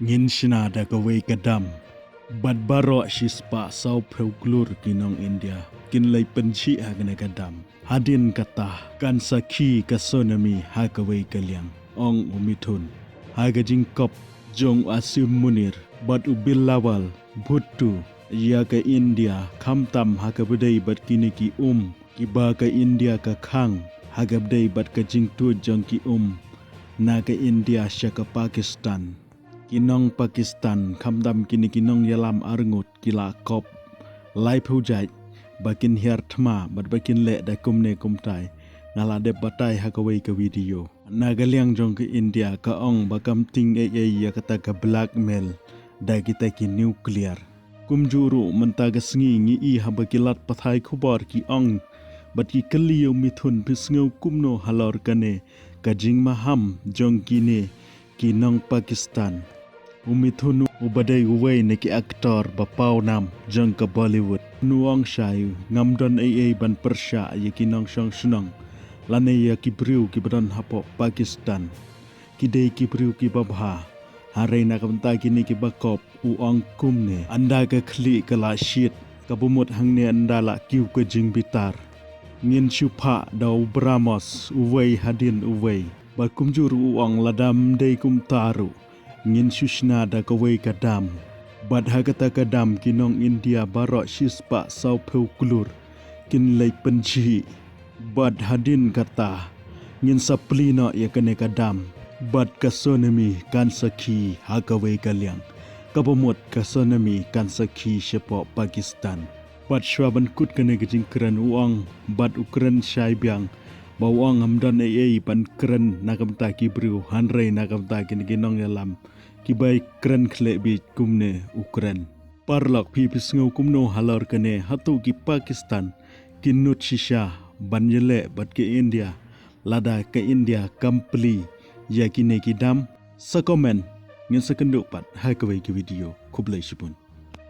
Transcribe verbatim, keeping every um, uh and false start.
Ngin shna da kawei ka dam. Bad baroh shispah sawphew klur ki nong India kin leit pynjhieh ha kane ka dam. Hadien kata kan sakhi ka tsunami ha kawei ka liang, ong u Mithun. Ha ka jingkop jong u Asim Munir bad u Bilawal Bhutto ïa ka India, khamtam ha kaba ïadei bad kine ki um kiba ka India ka khang, ha kaba ïadei bad ka jingtuid jong ki um na ka India sha ka Pakistan. Ki nong Pakistan, khamtam kine ki nongïalam arngut, ki la kop laiphew jait ba kin hiar thma bad ba kin leh da kumne kumtai. Nga la dep batai ha kawei ka video. Na ka liang jong ka India ka ong ba kam tieng ei ei ïa kata ka blackmail da kita ki nuclear. Kumjuh ruh mynta ka sngi ngi ïohi haba ki lad pathai khubor ki ong bad ki kylli ïa u Mithun, phi sngew kumno halor kane ka jingmaham jong kine ki nong Pakistan. U Mithun uba dei uwei na ki actor ba paw nam jong ka Bollywood, u ong shai u, ngam don ei ei ban pyrshah ïa ki nongshong shnong lane ïa ki briew kiba don hapoh Pakistan. Ki dei ki briew kiba bha. Hynrei na ka bynta kine kiba kop, u ong kumne: ynda ka khlieh ka la shit, kaba mut hangne ynda la kiew ka jingbitar, ngin shu phah da u BrahMos uwei hadien uwei. Bad kumjuh ruh u ong, lada ym dei kumta ruh, ngin shu shna da kawei ka dam. Bad ha kata ka dam ki nong India baroh shispah sawphew klur kin leit pynjhieh. Bad hadien kata ngin sa plie noh ïa kane ka dam. Bad ka tsunami kan sakhi ha kawei ka liang, kaba mut ka tsunami kan sakhi shapoh Pakistan. Bad shuwa ban kut kane ka jingkren, u ong bad u kren shai biang ba u ong ym don ei ei ban kren na ka bynta ki briew, hynrei na ka bynta kine ki nongïalam kiba kren khleh beit kumne u kren. Paralok, phi phi sngew kumno halor kane? Hato ki Pakistan kin nud shisha ban ïaleh bad ka India lada ka India kam plie ïa kine ki dam? Sa comment. Ngin sa kynduh pat ha kawei ka video. Khublei shibun.